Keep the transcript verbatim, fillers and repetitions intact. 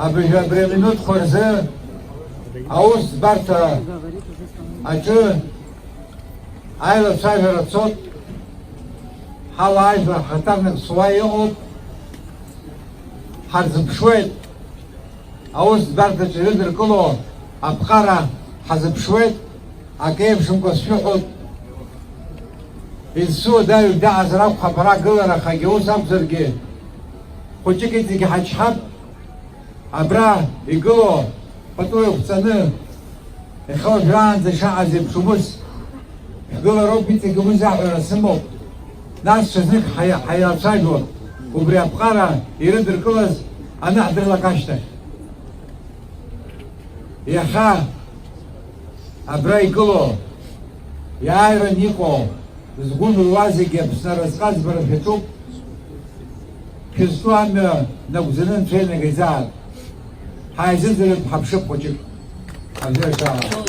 Абыржәы абри аминуҭқәа рзы аус ӡбарҭа аҿы аилацәажәара цоит, ҳауаажәлар ҳаҭарнакцәа уа иҟоуп, ҳарзыԥшуеит, аус ӡбарҭаҿы ирыдыркыло аԥҟара ҳазыԥшуеит, акы еиԥшымкәа сшәыҳәоит. Изсуадаҩу даҟазар акәхап, ара агыларахагьы ус акәзаргьы, хәыҷык иҵегьы ҳачҳап, абра игылоу пату еиқәҵаны, иахьа уажәраанӡа ишаҟаз еиԥш убыс шәгылароуп, иҵегьы уи заҳәара сымоуп. Нас ҽазнык ҳаи-, ҳаилацәажәо, убри аԥҟара ирыдыркылаз аныҳдырлак ашьҭахь. Иахьа абра игылоу, иааиран иҟоу, згәы былуа зегьы Аԥсны аразҟы аӡбара шәаҿуп. Шәызҿу амҩа нагәӡаны Анцәа инагаӡааит. Ҳаизыӡырҩып, ҳаԥшып хәыҷык. Абзиара шәаҳауа.